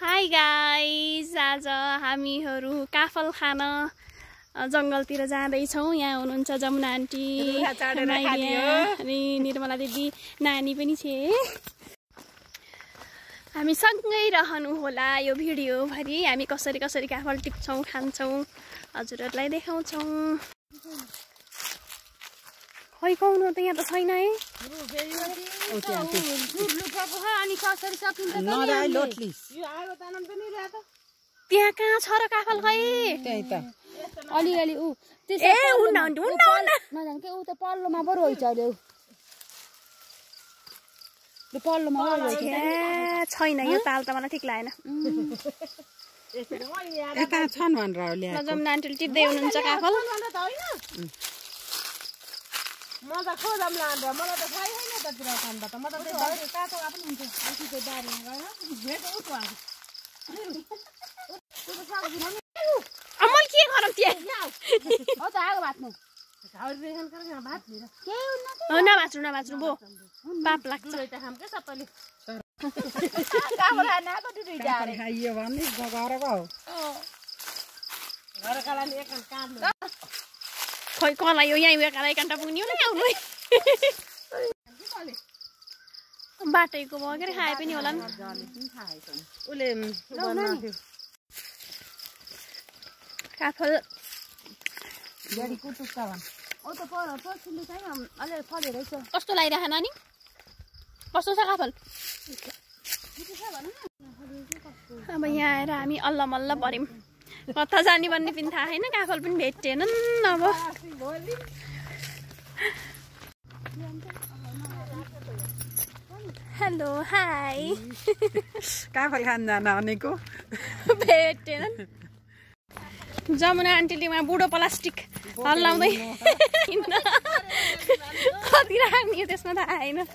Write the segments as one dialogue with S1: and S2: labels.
S1: Hi guys, आज हामीहरू काफल खान जङ्गलतिर जाँदैछौँ। यहाँ हुनुहुन्छ जमुना आन्टी अनि निर्मला दिदी, नानी पनि छे। हामी सँगै रहनु होला यो भिडियोभरि। हामी कसरी कसरी काफल टिप्छौँ, खान्छौँ, हजुरहरूलाई देखाउँछौँ। खै कौन त यहाँ त छैन है। त्यहाँ कहाँ छ र काफल खै?
S2: अलिअलि उ
S1: ए उन्न
S2: नजान के उ त पल्लोमा पो रोइछ अहिले उ पल्लोमा
S1: ए छैन यो ताल त मलाई ठिक लागेन।
S3: यता छन् भनेर ल्याएको।
S1: जमुना आन्टीले टिप्दै हुनुहुन्छ काफल।
S3: म त खोजम लान्छ, मलाई त थाहै छैन त पुरा खान्दा त। म त त्यो काटो पनि हुन्छ अस्ति त्यो बारीमा गएर भेट उठ्यो आज।
S1: अमल के गरम त्यहाँ?
S2: हो त आगो भात्नु
S3: झाउर बेसन गरेर भात लिएर
S2: के हुन्न
S1: हो नबाच्नु भो पाप लाग्छ।
S3: त खाम के सबैले
S2: काफल खान आको दुई जारे
S3: खाइयो भने घरको हो। घरका लागि एक काट्नु
S1: खै कला यो यहीँ बेकार 1 घण्टा पुग्ने होला आउनु है। बाटैको भगेर खाए पनि होला नि।
S3: उले
S1: काफल
S2: जडी कुटुक्का भन ओ त पछिल्लो चाहिँ अलि फले रहेछ।
S1: कस्तो लागिरहेको नानी? कस्तो छ काफल? अब यहाँ आएर हामी अल्ल मल्ल पर्यौँ। कता जाने भन्ने पनि थाहा छैन, काफल पनि भेटेनन्। अब हेलो हाई
S3: काफल खान जान भनेको
S1: भेटेनन्। जमुना आन्टीले उहाँ बुढो प्लास्टिक हल्लाउँदै कति राख्ने त्यसमा थाहा छैन।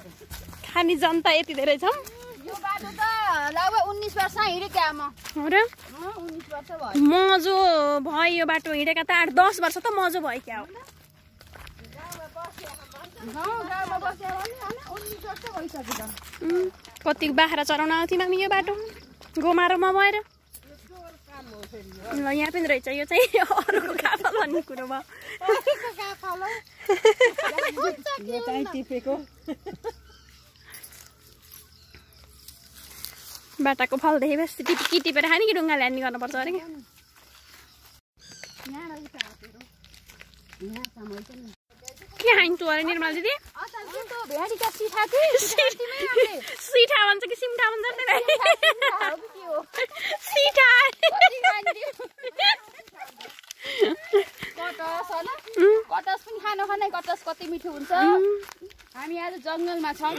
S1: खाने जनता यति धेरै छौँ।
S2: यो बाटो त लगभग 19 वर्ष हिँडे क्या म।
S1: हो र?
S2: 19 वर्ष भयो।
S1: मजो भयो यो बाटो हिँडेका त 8-10 वर्ष त मजो भयो क्या हो।
S2: गाउँमा बस्या भने 19 वर्ष भइसक्यो त।
S1: कति बाख्रा चराउन आउँथ्यौँ हामी यो बाटो गोमारोमा भएर। ल यहाँ पनि रहेछ, यो चाहिँ अरूको काफल भन्ने कुरो भयो।
S3: यो चाहिँ टिपेको
S1: बाटाको फल देखेपछि टिपेर खाने कि ढुङ्गाले हान्ने गर्नुपर्छ अरे क्या। के खाइन्छ अरे निर्मला दिदी? सिठा भन्छ कि सिम्ठा भन्छ? सिठा
S2: कटस पनि खानै कटस कति मिठो हुन्छ। हामी आज जङ्गलमा छौँ,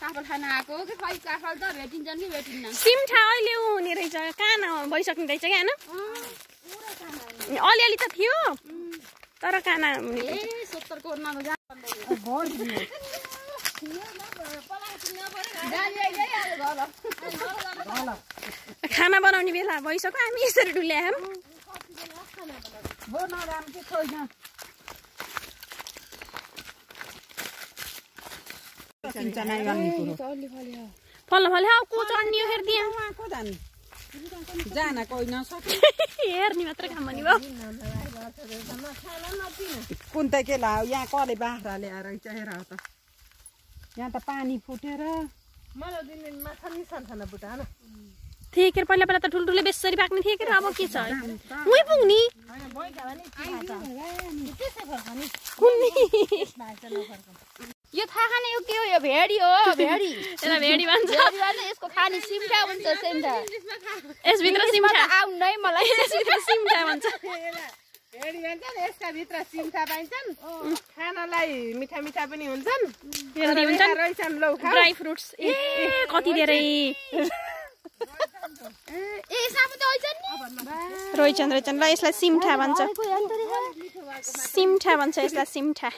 S2: काफल खान आएको कि खै काफल त भेटिन्छन् कि भेटिन्न।
S1: सिम्ठा अहिले हुने रहेछ, काना भइसक्ने रहेछ क्या होइन? अलिअलि त थियो तर काना हुने।
S2: ए 70 को नमा
S1: खाना बनाउने बेला भइसक्यो, हामी यसरी डुल्यायौँ। फल्न फल्यो को चढ्ने हो फेरि त्यहाँ?
S3: जान कोही नसक्यो
S1: हेर्ने मात्र काम भन्ने भयो।
S3: कुन त के ला यहाँ कसले बाख्रा ल्याएर हेर त यहाँ त पानी फुटेर मलाई दिने माछा नि सानो बुटा न
S1: थिए के पहिला त ठुल्ठुले बेसरी पाक्ने थिए के। अब के छ उही पुग्ने
S2: यो थाहा खाने यो के हो? यो भेडी हो, भेडी।
S1: यसलाई भेडी भन्छ।
S2: यसको खाने सिम्ठा भन्छ। सिम्ठा
S1: यसभित्र सिम्ठा
S2: आउनै मलाई
S1: यसभित्र सिम्ठा भन्छ।
S3: भेडी भन्छन्, यसका भित्र सिम्ठा पाइन्छन्। खानालाई मिठा मिठा पनि हुन्छन्, रहेछन् लौ
S1: ड्राई फ्रुट्स। ए कति धेरै रहेछन् ल। यसलाई सिम्ठा भन्छ, सिम्ठा भन्छ यसलाई, सिम्ठा।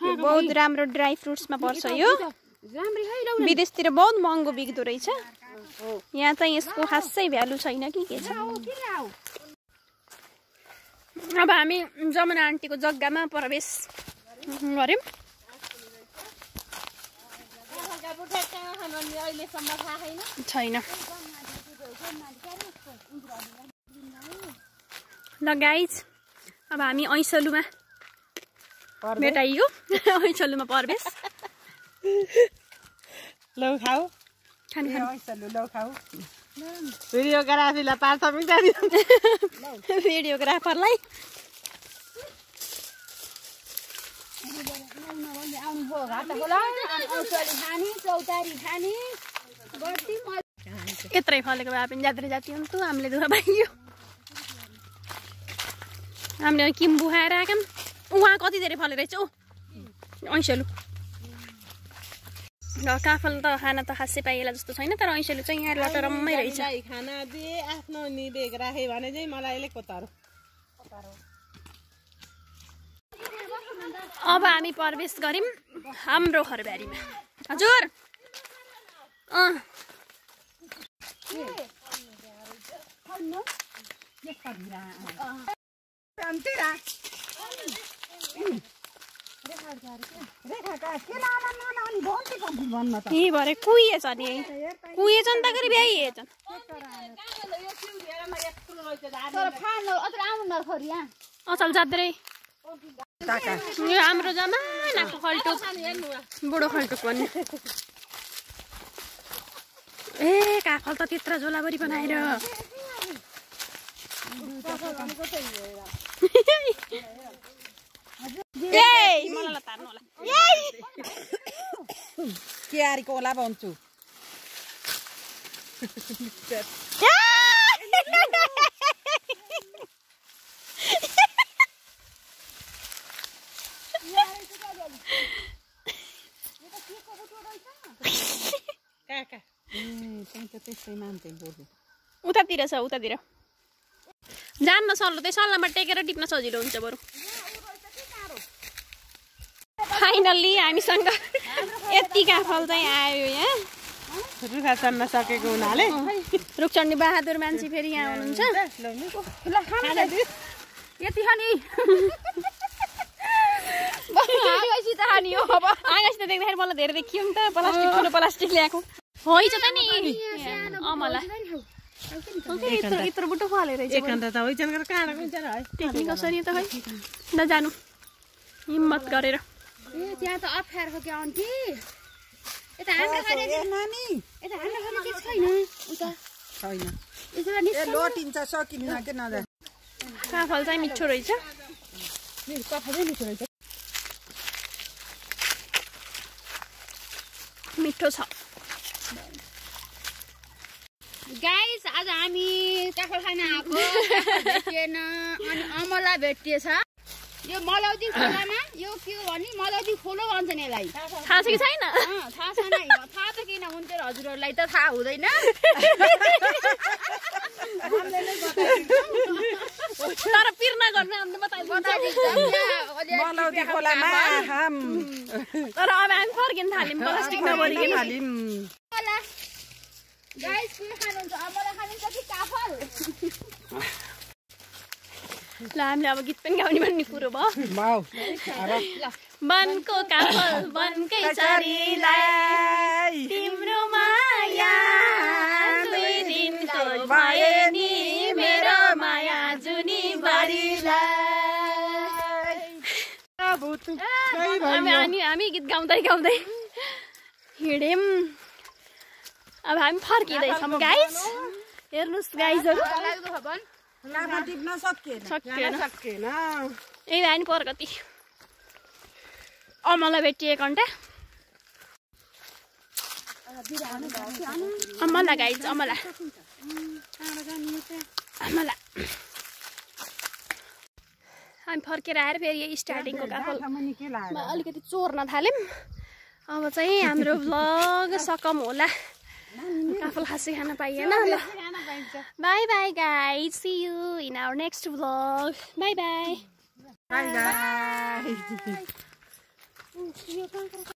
S1: बहुत राम्रो ड्राई फ्रुट्समा पर्छ यो। विदेशतिर बहुत महँगो बिक्दो रहेछ, यहाँ चाहिँ यसको खासै भ्यालु छैन कि के छ। अब हामी जमुना आन्टीको जग्गामा प्रवेश गर्यौँ। छैन ल गाइज अब हामी ऐसलुमा भेटाइयो ऐसलुमा प्रवेश
S3: लौ खाऊ
S1: खानु
S3: ऐसलु लौ खाऊ भिडियोग्राफीलाई प्राथमिकता
S1: भिडियोग्राफरलाई यत्रै फलेको भए पनि जात्रै जाति हुन्थ्यो हामीले दुःख पाइयो हामीले किम्बु खाएर आएका उहाँ कति धेरै फलेको रहेछ ऐसलु काफल त खाना त खासै पाइएला जस्तो छैन तर ऐसलु चाहिँ यहाँ लटरम्मै रहेछ
S3: खाना दिए आफ्नो निदेक राखे भने चाहिँ मलाई अहिले कोतारो
S1: अब हामी प्रवेश गर्यौं हाम्रो घरबारीमा हजुर यही भरे कुहिएछ नि कुहिएछ नि त गरी भ्याइएछ अचल जात्रै यो हाम्रो जमानाको खल्टुक बुढो खल्टुक भन्ने ए काफल त त्यत्रो झोलाभरि बनाएर मलाई तार्नु होला
S3: क्यारीको होला भन्छु
S1: उतातिर छ उतातिर जान्न सल्लो त्यही सल्लाहमा टेकेर टिप्न सजिलो हुन्छ बरु फाइनल्ली हामीसँग यति काफल चाहिँ आयो यहाँ
S3: रुखा चढ्न सकेको हुनाले
S1: रुख चढ्ने बहादुर मान्छे फेरि यहाँ हुनुहुन्छ
S2: यति खानी
S1: आकाश त देख्दाखेरि मलाई धेरै देखियो नि त प्लास्टिक ठुलो प्लास्टिक ल्याएको होइन त नि अमला यत्रो बुटो फलेर टेक्नी कसरी त खै न जानु हिम्मत गरेर
S2: त्यहाँ त अप्ठ्यारो क्या आन्टी यता हाम्रो खाने यता हाम्रो खाने के छैन
S3: लोटिन्छ सकिन्न के नजा
S1: काफल चाहिँ मिठो रहेछ मिठो छ
S2: गाइस आज हामी काफल खान आएको भेटिएन अनि अमला भेटिएछ यो मलौदी खोलामा यो के हो भने मलौदी खोलो भन्छन् यसलाई
S1: थाहा छ कि छैन
S2: थाहा छैन थाहा त किन हुन्थ्यो हजुरहरूलाई त थाहा हुँदैन
S1: तर पिर्न गर्न हामीले
S3: मलौदी खोलामा
S1: तर अब हामी फर्किन थाल्यौँ प्लास्टिक नभरिकन
S2: गाइस के खानुहुन्छ अमला खानुहुन्छ कि काफल
S1: ल हामीले अब गीत पनि गाउने भन्ने कुरो भयो वनको काफल वनकै चरीलाई तिम्रो माया 2 दिनको भयो नि मेरो माया जुनी बारीलाई हामी गीत गाउँदै गाउँदै हिँड्यौँ अब हामी फर्किँदैछौँ गाइस हेर्नुहोस् गाइजहरू
S3: सकिएन
S1: यही भए नि प्रगति अमला भेटिए घन्टा अमला गाइज अमला हामी फर्केर आएर फेरि यही स्टार्टिङको काफलमा अलिकति चोर्न थाल्यौँ अब चाहिँ हाम्रो भ्लग सकम होला काफल खासै खान पाइएन ल bye bye guys see you in our next vlog bye by